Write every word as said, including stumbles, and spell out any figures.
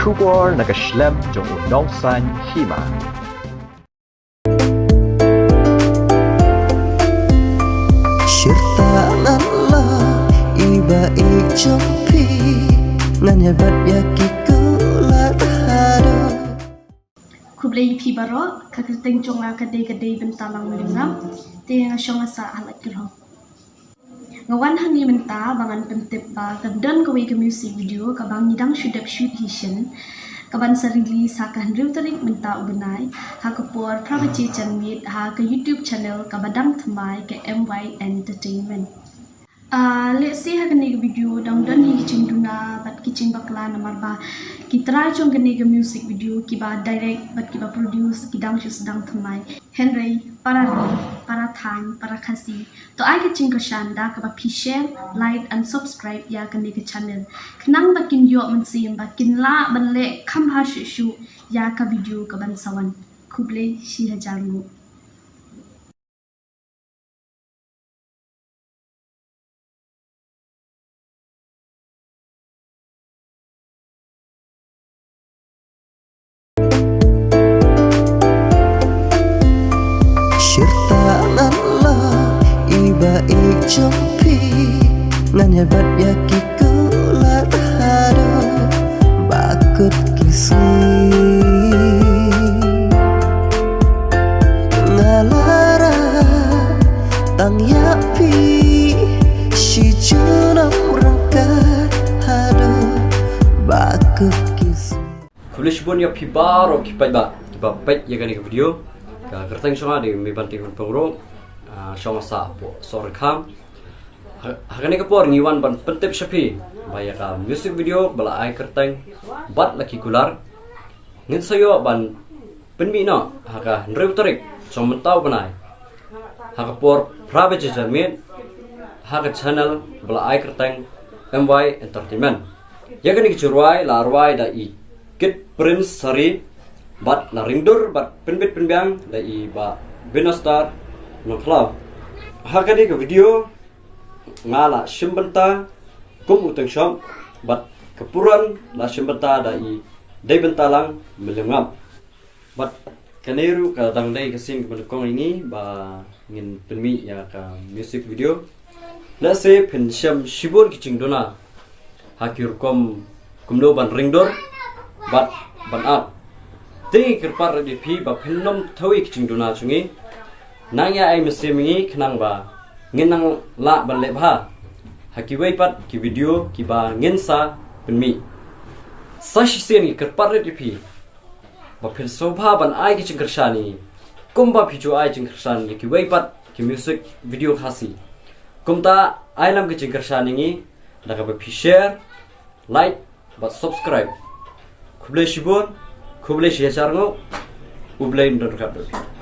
Khubor na ka shlem jong u nongsan hima. Shirta ngan la iba i jong phi, ngan ïa bat ïa ki kular hado. Khublei phi baroh, ka kyrteng jong nga ka dei ka dei Byntalang Mylliemngap, te nga shong nga sah ha Laitkyrhong. Nga wan hangne mynta ba ngan pyntip ba ka don kawei ka music video kaba ngi dang shu dep shoot hi shen, kaban sa release ha ka hynriew tarik mynta u bnai, ha ka por phra baje janmiet ha ka YouTube channel kaba dang thymmai ka M Y Entertainment. Ah, lehse ha kane ka video dang don hi ki jingduna bad ki jingbakla namar ba ki trai jong kane ka music video kiba direct bad kiba produce ki dang shu sdang thymmai. Hynrei para ri, para thaiñ, para Khasi, to ai ka jingkyrshan da kaba phi share, like and subscribe ïa kane ka channel, khnang ba kin ïoh mynsiem ba kin lah ban leh kham bha shuh shuh ïa ka video kaban sa wan. Khublei shihajar nguh. Shirta ngan la iba i jong phi, ngan ïa bat ïa ki kular hado ba kut ki sngi. Nga la rai tang ïa phi shi junom ryngkat hado ba kut ki sngi. Khublei shibun ïa phi baroh ki paidbah kiba peit ïa kane ka video. Ka kyrteng jong nga dei Meibanti Hunpung Rung, ah, shong sah hapoh Sohryngkham. Ha, ha kane ka por ngi wan ban pyntip sha phi ba ïa ka music video ba la ai kyrteng Bat la ki kular ngin sa ïoh ban pynmih noh ha ka hynriew tarik jong mynta u bnai, ha ka por phra baje janmiet, ha ka channel ba la ai kyrteng M Y Entertainment. Ïa kane ka jingrwai la rwai da i Kit Prince Sari bad la ringdur bad pynbit pynbiang da i Bah Binostar Nongkhlaw. Ha kane ka video nga la shim bynta kum u tyngshop bad ka puran la shim bynta da i Dei Byntalang Mylliemngap. Bad kane ruh ka dang dei ka sien kaba nyngkong ïa ngi ba ngin pynmih ïa ka music video. Lehse phin shem shibun ki jingduna ha ki rukom kumno ban ringdur bad ban ap. Te ngi kyrpad rit ïa phi ba phin nym thaw ïa ki jingduna jong ngi. Nang ïa ai mynsiem ïa ngi khnang ba ngin nang lah ban leh bha ha kiwei pat ki video kiba ngin sa pynmih. Sa shisien ngi kyrpad rit ïa phi ba phin sngewbha ban ai ki jingkyrshan ïa ngi kumba phi ju ai jingkyrshan ïa kiwei pat ki music video Khasi. Kumta ai lam ki jingkyrshan ïa ngi da kaba phi share, like bad subscribe. Khublei shibun, khublei shihajar nguh. U Blei un don ryngkat bad phi.